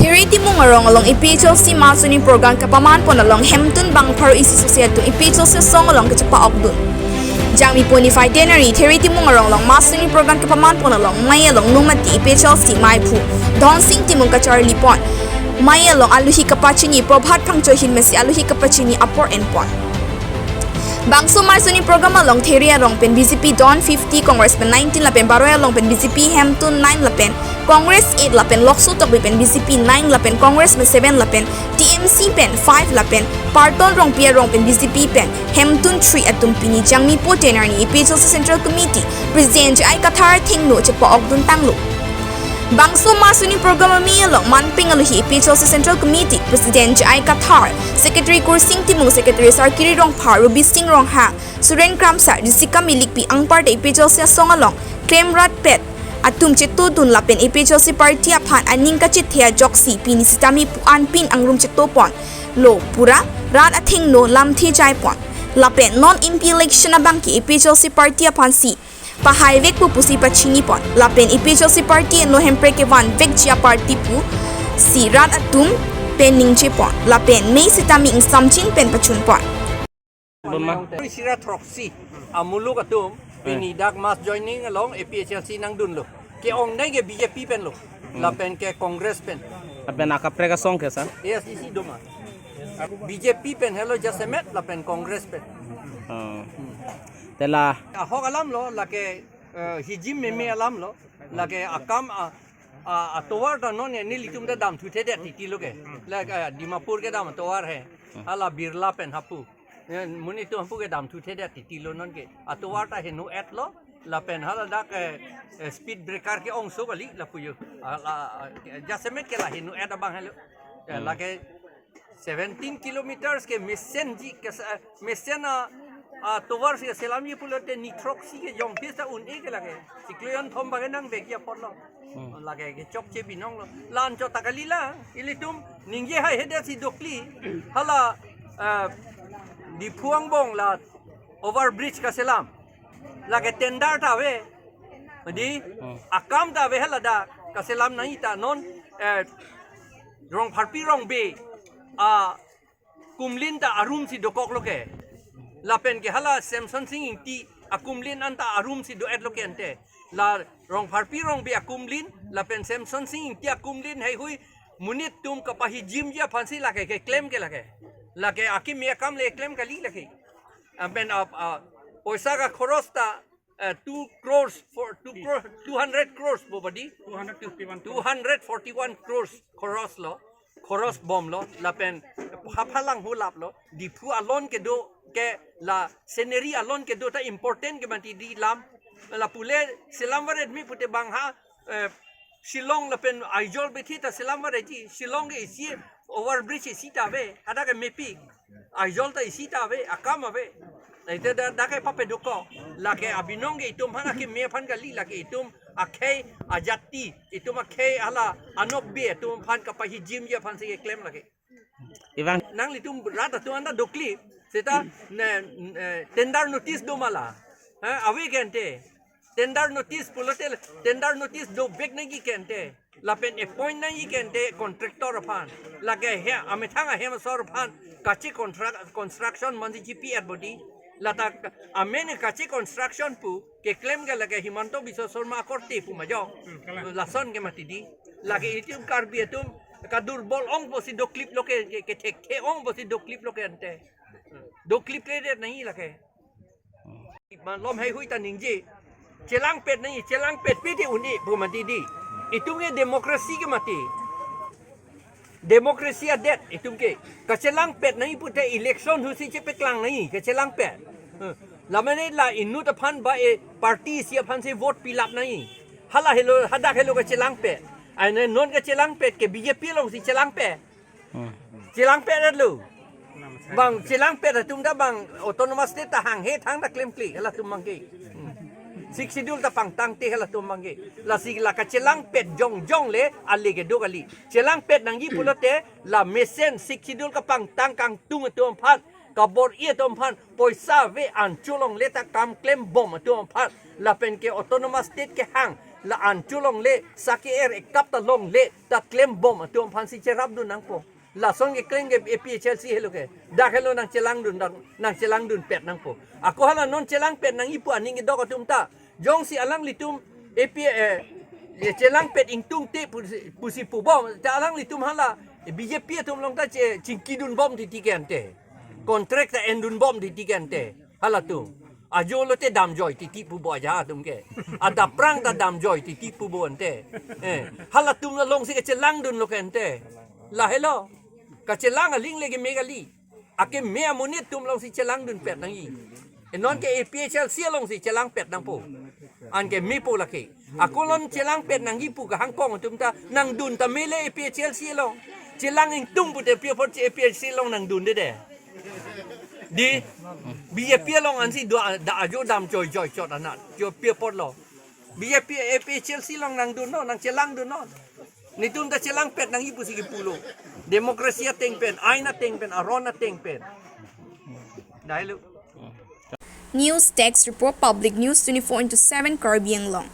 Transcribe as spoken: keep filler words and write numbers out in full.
There Timung arong along A P H L C mass joining program kapaman pon along hemtun bang pharo isi sose atum A P H L C asong along kachepa-okdun. Jangmi Ponify Tannery, There Timung arong along mass joining program kapaman pon along mei along numati A P H L C meiphu Dhonsing Timung kacharli pon. Mei along alohi kapachini Prabhat Phangcho ahin mesi alohi kapachini apor en pon. Bangso mass joining program along There arong pen B J P don fifty, Congress pen nineteen lapen Baroi along pen B J P hemtun nine lapen Congress eight lapen Lokso Tokbi pen B J P nine lapen Congress pen seven lapen T M C pen five lapen Parton Rongpi arong pen B J P pen hemtun three atum pini Jangmipo Tannery A P H L C Central Committee President J I Kathar athengno chepa-okdun tanglo. Bangso mass joining program amei along manpeng alohi A P H L C Central Committee President J I Kathar, Secretary Kursing Timung, Secretary Sarkiri Rongphar, Ruby Singh Ronghang, Suren Kramsa, Jessica Milikpi anparta A P H L C asong along klem rat pet atum chetodun lapen A P H L C party aphan aning kachethe ajoksi pini sitame pu-an pin angrum chetopon lo pura rat athengno lamthe jaipon. Lapen non M P election abangke A P H L C party aphansi pahaivekpo pusi pachinipon. Lapen A P H L C party enlo hemprek kevanvekji aparty pusi rat atum pen ningjepon. Lapen mei sitame ingsamjin pen pachunpon. Boma. Sira throksi amuluk atum pini dak mass joining along A P H L C nangdunlo. Ke-ong nai ke B J P penlo. Lapen ke Congress pen. Lapen akaprek asong ke sa? A I C C doma. B J P pen helo jasemet lapen Congress pen. Oh. Te la ahok alam lo, lake, eh, hijim meme alam lo, lake akam a, a, atovar ta non ya nelitum ta damthuthedet titi lo ke. Lake, eh, Dimapur kedam atovar he. Hala Birla pen hapu. Eh, monit atum hapu kedamthuthedet titi lo non ke. Atovar ta heno-et lo. Lapen hala dak, eh, eh, speed breaker ke-ongso kali lapu yo. Hala, eh, jasemet ke la heno-et abang helo. Eh, lake seventeen kilometers ke mesenji ke sa-, mesen a, atovar si selamji pulote ni throksi ke jongphi ta un-e ke lake. Siklo jonthom bang nangvekji apotlo. Lake kechokche binong lo. La-anchot ta kali la, ilitum ningje haihedet si dokli. Hala, eh, Diphu angbong la overbridge kaselam. Lake tender ta ave. Di, akam ta ave hala dak kaselam nangji ta non, eh, Rongpharpi Rongbe akumlin ta arum si dokok lo ke. Lapen ke hala Semson Sing Ingti akumlin anta arum si do-et lo ke ante. La Rongpharpi Rongbe akumlin, lapen Semson Sing Ingti akumlin heihui monit atum kapahijimji aphansi lake keklem ke lake. Lake akimi akam le klem kali lake. Lapen, ah, ah, poisa ka khoros ta, eh, two crores for, two crore, two hundred crores bo badi? Two hundred fifty-one. Two hundred forty-one crores khoros lo, khoros bom lo, lapen haphalang hulap lo, Diphu alon kedo ke la scenery alon kedo ta important ke mati di lam, la pule selam varet mi pute bang ha, eh, Shillong lapen Aizawl bethi ta selam varetji, Shillong ke isi overbridge isi ta ave, hadak ke mepik. Aizawl ta isi ta ave, akam ave. Ite da, dak ke pape dokok. Lake abinong ke itum aphan akimi aphan kali, lake itum akhei ajati, itum akhei hala anokbe atum aphan kapahijimji aphansi keklem lake. Ivan. Nanglitum rat atum anta dokli. Seta ne, ne, tender notice doma la? Ha, ave ke ante. Tender notice pulote, tender notice dovek nangji ke ante. Lapen appoint nangji ke ante contractor aphan. Lake he, amethang ahem asor aphan kachi contract, construction mansi chipi-et bodi. Lata amen kachi construction pu keklem ke lake Himanta Biswa Sarma akorte pu ma jo. Lason ke mati di. Lake itum Karbi atum kadurbol ong pusi doklip lo ke, ke, kethekthe ong pusi doklip lo ke ante. Doklipledet nangji lake. Malom heihui ta ningje. Chelangpet nangji, chelangpet pete un-e pu mati di. Itum ke democracy ke mati. Democracy adet itum ke. Kachelangpet nangji pute election husi chepeklang nangji, kachelangpet. Huh. Lamane la inut aphan ba e party isi aphansi vote pilap nangji. Hala helo, hadak helo kachelangpet. Aine non kachelangpet ke B J P alongsi chelangpet. Hmm. Chelangpet lo. Bang chelangpet atum ta bang autonomous state ta hanghe thangta klemkle halatum bangke. Hmm. Sixth Schedule ta pangtangte halatum bangke. Lasi la kachelangpet jongjong le ale kedo kali. Chelangpet nangji pulote la mesen Sixth Schedule kapangtang kangtung atum aphan, kabor-i atum aphan, poisa ave anchot longle ta kam klembom atum aphan, lapen ke autonomous state kehang, La-an cholongle, sake er ekap ta longle, ta klembom atum aphansi cherapdun nangpo. Lason keklem ke A P H L C helo ke. Dak helo nangchelangdun, dak nangchelangdunpet nangpo. Ako hala non chelangpet nangji pu aning kedok atum ta. Jongsi alanglitum A P, eh, eh, chelangpet ingtungte pusi, pusi pubom. Ta alanglitum hala, eh, B J P atum along ta che, chingkidunbom titi ke ante. Contract ta endunbom titi ke ante. Halatum. Ajo lote damjoi titi pubo aja atum ke. Adapprang ta damjoi titi pubo ante. Eh, halatum alongsi kachelangdunlo ke ante. Lahelo. Kachelang aling lagi megali. Akeme amonit atum alongsi chelangdunpet nangji. Eh, non ke A P H L C alongsi chelangpet nangpo. Anke mepo lake. Ako non chelangpet nangji pu kahangkong atum ta nangdun ta mele A P H L C along. Chelang ingtung pute pi apot che A P H L C along nangdunde de. Di B J P along ansi do da ajo damjoijoi chot anat. Jo pi apotlo. B J P A P H L C along nangdunnon, nangchelangdunnon. Netum ta chelangpet nangji pusi kipulo. Democracy ateng pen, ain ateng pen, aron ateng pen. Dahilo. News Desk Report, Public News twenty-four into seven Karbi Anglong.